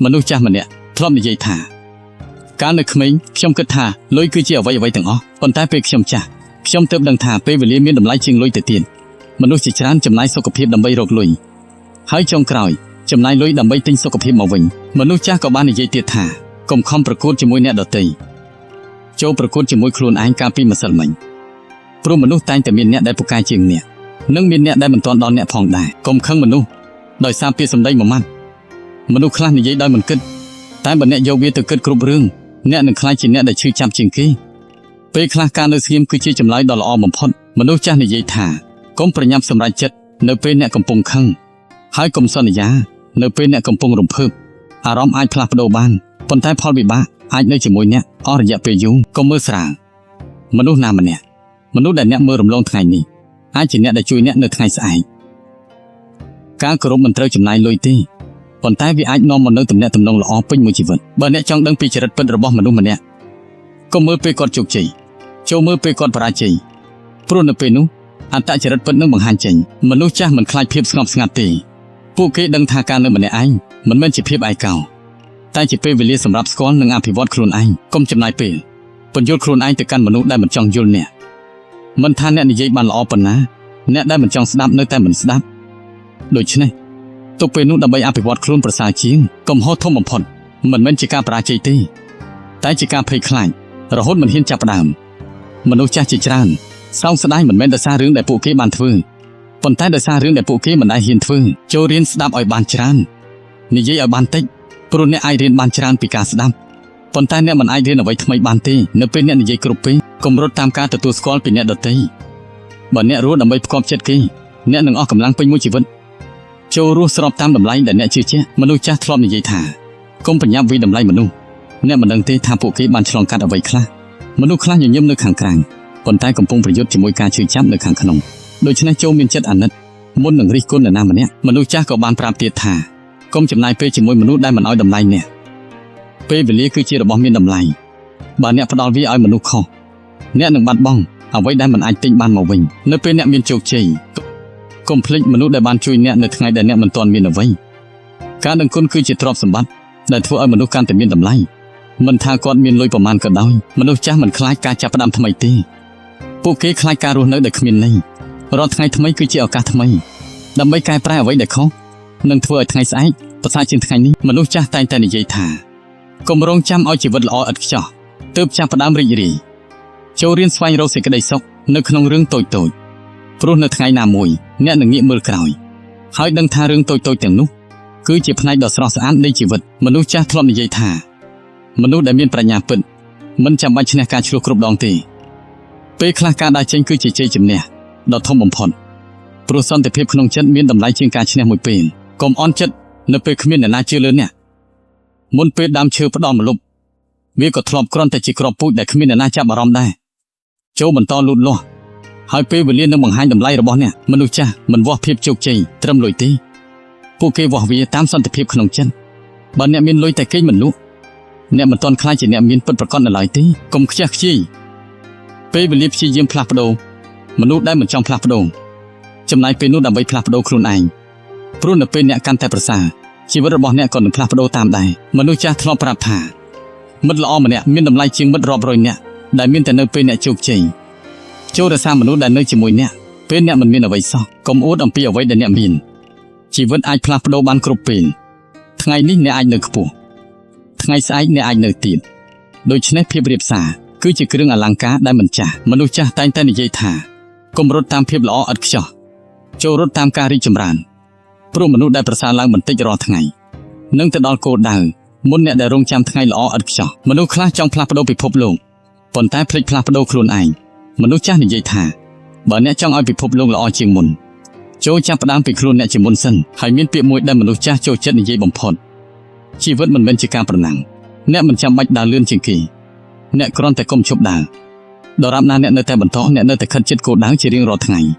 មនុស្សចាស់ម្នាក់ធ្លាប់និយាយថាកាលនៅក្មេងខ្ញុំគិតថាលុយគឺជាអ្វីអ្វីទាំងអស់ប៉ុន្តែពេលខ្ញុំចាស់ខ្ញុំទើបដឹងថាពេលវេលាមានតម្លៃជាងលុយទៅទៀតមនុស្សជាច្រើនចំណាយសុខភាពដើម្បីរកលុយហើយចុងក្រោយចំណាយលុយដើម្បីទិញសុខភាពមកវិញមនុស្សចាស់ក៏បាននិយាយទៀតថាកុំខំប្រកួតជាមួយអ្នកដទៃចូលប្រកួតជាមួយខ្លួនឯងកាលពីម្សិលមិញព្រោះមនុស្សតែងតែមានអ្នកដែលពូកែជាងអ្នកនិងមានអ្នកដែលមិនទាន់ដល់អ្នកផងដែរកុំខឹងមនុស្សដោយសារពាក្យសម្ដីមួយម៉ាត់ មនុស្សខ្លះនិយាយដោយមិនគិតតែបើអ្នកយកវាទៅគិតគ្រប់រឿងអ្នកនឹងក្លាយជាអ្នកដែលឈឺចាប់ជាងគេពេលខ្លះការនៅស្ងៀមគឺជាចម្លើយដ៏ល្អបំផុតមនុស្សចាស់និយាយថាកុំប្រញាប់សម្រេចចិត្តនៅពេលអ្នកកំពុងខឹងហើយកុំសន្យានៅពេលអ្នកកំពុងរំភើបអារម្មណ៍អាចផ្លាស់ប្ដូរបានប៉ុន្តែផលវិបាកអាចនៅជាមួយអ្នកអស់រយៈពេលយូរកុំមើលស្រាលមនុស្សណាម្នាក់មនុស្សដែលអ្នកមើលរំលងថ្ងៃនេះអាចជាអ្នកដែលជួយអ្នកនៅថ្ងៃស្អែកការគោរពមិនត្រូវចំណាយលុយទេ ប៉ុន្តែវាអាចនាំមកនូវទំនាក់ទំនងល្អពេញមួយជីវិតបើអ្នកចង់ដឹងពីចរិតពិតរបស់មនុស្សម្នាក់កុំមើលពេលគាត់ជោគជ័យចូលមើលពេលគាត់បរាជ័យព្រោះនៅពេលនោះអត្តចរិតពិតនឹងបង្ហាញចេញមនុស្សចាស់មិនខ្លាចភាពស្ងប់ស្ងាត់ទេពួកគេដឹងថាការនៅម្នាក់ឯងមិនមែនជាភាពឯកោតែជាពេលវេលាសម្រាប់ស្គាល់និងអភិវឌ្ឍខ្លួនឯងកុំចំណាយពេលពន្យល់ខ្លួនឯងទៅកាន់មនុស្សដែលមិនចង់យល់អ្នកមិនថាអ្នកនិយាយបានល្អប៉ុណ្ណាអ្នកដែលមិនចង់ស្ដាប់នៅតែមិនស្ដាប់ដូច្នេះ ទុកពេលនោះដើម្បីអភិវឌ្ឍខ្លួនប្រសើរជាងកំហុសធំបំផុតមិនមែនជាការបរាជ័យទេតែជាការភ័យខ្លាចរហូតមិនហ៊ានចាប់ផ្ដើមមនុស្សចាស់ជាច្រើនសោកស្ដាយមិនមែនដោយសាររឿងដែលពួកគេបានធ្វើប៉ុន្តែដោយសាររឿងដែលពួកគេមិនដែលហ៊ានធ្វើចូលរៀនស្ដាប់ឲ្យបានច្រើននិយាយឲ្យបានតិចព្រោះអ្នកអាចរៀនបានច្រើនពីការស្ដាប់ប៉ុន្តែអ្នកមិនអាចរៀនអ្វីថ្មីបានទេនៅពេលអ្នកនិយាយគ្រប់ពេលកុំរត់តាមការទទួលស្គាល់ពីអ្នកដទៃបើអ្នករស់ដើម្បីផ្គាប់ចិត្តគេអ្នកនឹងអស់កម្លាំងពេញមួយជីវិត ចូលរស់ស្របតាមតម្លៃដែលអ្នកជឿជាក់មនុស្សចាស់ធ្លាប់និយាយថាកុំប្រញាប់វាយតម្លៃមនុស្សអ្នកមិនដឹងទេថាពួកគេបានឆ្លងកាត់អ្វីខ្លះមនុស្សខ្លះញញឹមនៅខាងក្រៅប៉ុន្តែកំពុងប្រយុទ្ធជាមួយការឈឺចាប់នៅខាងក្នុងដូច្នេះចូលមានចិត្តអាណិតមុននឹងរិះគន់នរណាម្នាក់មនុស្សចាស់ក៏បានប្រាប់ទៀតថាកុំចំណាយពេលជាមួយមនុស្សដែលមិនឲ្យតម្លៃអ្នកពេលវេលាគឺជារបស់មានតម្លៃបើអ្នកផ្ដល់វាឲ្យមនុស្សខុសអ្នកនឹងបាត់បង់អ្វីដែលមិនអាចទិញបានមកវិញនៅពេលអ្នកមានជោគជ័យ កុំភ្លេចមនុស្សដែលបានជួយអ្នកនៅថ្ងៃដែលអ្នកមិនទាន់មានអ្វីការដឹងគុណគឺជាទ្រព្យសម្បត្តិដែលធ្វើឲ្យមនុស្សកាន់តែមានតម្លៃមិនថាគាត់មានលុយប្រមាណក៏ដោយមនុស្សចាស់មិនខ្លាចការចាប់ផ្ដើមថ្មីទេពួកគេខ្លាចការរស់នៅដោយគ្មានន័យរាល់ថ្ងៃថ្មីគឺជាឱកាសថ្មីដើម្បីកែប្រែអ្វីដែលខុសនិងធ្វើឲ្យថ្ងៃស្អែកប្រសើរជាងថ្ងៃនេះមនុស្សចាស់តែងតែនិយាយថាកុំរងចាំឲ្យជីវិតល្អឥតខ្ចោះទើបចាប់ផ្ដើមរីករាយចូលរៀនស្វែងរកសេចក្តីសុខនៅក្នុងរឿងតូចៗ ព្រោះនៅថ្ងៃណាមួយអ្នកនឹងងាកមើលក្រោយហើយដឹងថារឿងតូចៗទាំងនោះគឺជាផ្នែកដ៏ស្រស់ស្អាតនៃជីវិតមនុស្សចាស់ធ្លាប់និយាយថាមនុស្សដែលមានប្រាជ្ញាពិតមិនចាំបាច់ឈ្នះការឈ្លោះគ្រប់ដងទេពេលខ្លះការដើរចេញគឺជាជ័យជំនះដ៏ធំបំផុតព្រោះសន្តិភាពក្នុងចិត្តមានតម្លៃជាងការឈ្នះមួយពេលកុំអន់ចិត្តនៅពេលគ្មានអ្នកណាជឿលើអ្នកមុនពេលដើមឈើផ្ដល់ម្លប់វាក៏ធ្លាប់គ្រាន់តែជាគ្រាប់ពូជដែលគ្មានអ្នកណាចាប់អារម្មណ៍ដែរចូលបន្តលូតលាស់ ហើយពេលវេលានឹងបង្ហាញតម្លៃរបស់អ្នកមនុស្សចាស់មិនវាស់ភាពជោគជ័យត្រឹមលុយទេពួកគេវាស់វាតាមសន្តិភាពក្នុងចិត្តបើអ្នកមានលុយតែគេងមិនលក់អ្នកមិនទាន់ក្លាយជាអ្នកមានពិតប្រាកដនៅឡើយទេកុំខ្ជះខ្ជាយពេលវេលាព្យាយាមផ្លាស់ប្ដូរមនុស្សដែលមិនចង់ផ្លាស់ប្ដូរចំណាយពេលនោះដើម្បីផ្លាស់ប្ដូរខ្លួនឯងព្រោះនៅពេលអ្នកកាន់តែប្រសើរជីវិតរបស់អ្នកក៏នឹងផ្លាស់ប្ដូរតាមដែរមនុស្សចាស់ធ្លាប់ប្រាប់ថាមិត្តល្អម្នាក់មានតម្លៃជាងមិត្តរាប់រយនាក់ដែលមានតែនៅពេលអ្នកជោគជ័យ ចូលរក្សាមនុស្សដែលនៅជាមួយអ្នកពេលអ្នកមិនមានអ្វីសោះកុំអួតអំពីអ្វីដែលអ្នកមានជីវិតអាចផ្លាស់ប្ដូរបានគ្រប់ពេលថ្ងៃនេះអ្នកអាចនៅខ្ពស់ថ្ងៃស្អែកអ្នកអាចនៅទាបដូច្នេះភាពរាបសារគឺជាគ្រឿងអលង្ការដែលមិនចាស់មនុស្សចាស់តែងតែនិយាយថាកុំរត់តាមភាពល្អឥតខ្ចោះចូលរត់តាមការរីកចម្រើនព្រោះមនុស្សដែលប្រសើរឡើងបន្តិចរាល់ថ្ងៃនឹងទៅដល់គោលដៅមុនអ្នកដែលរងចាំថ្ងៃល្អឥតខ្ចោះមនុស្សខ្លះចង់ផ្លាស់ប្ដូរពិភពលោកប៉ុន្តែភ្លេចផ្លាស់ប្ដូរខ្លួនឯង មនុស្សចាស់និយាយថាបើអ្នកចង់ឲ្យពិភពលោកល្អជាងមុនចូលចាប់ផ្ដើមពីខ្លួនអ្នកជាមុនសិនហើយមានពាក្យមួយដែលមនុស្សចាស់ចូលចិត្តនិយាយបំផុតជីវិតមិនមែនជាការប្រណាំងអ្នកមិនចាំបាច់ដើរលឿនជាងគេអ្នកគ្រាន់តែកុំឈប់ដើរដរាបណាអ្នកនៅតែបន្តអ្នកនៅតែខិតជិតគោលដៅជារៀងរាល់ថ្ងៃ។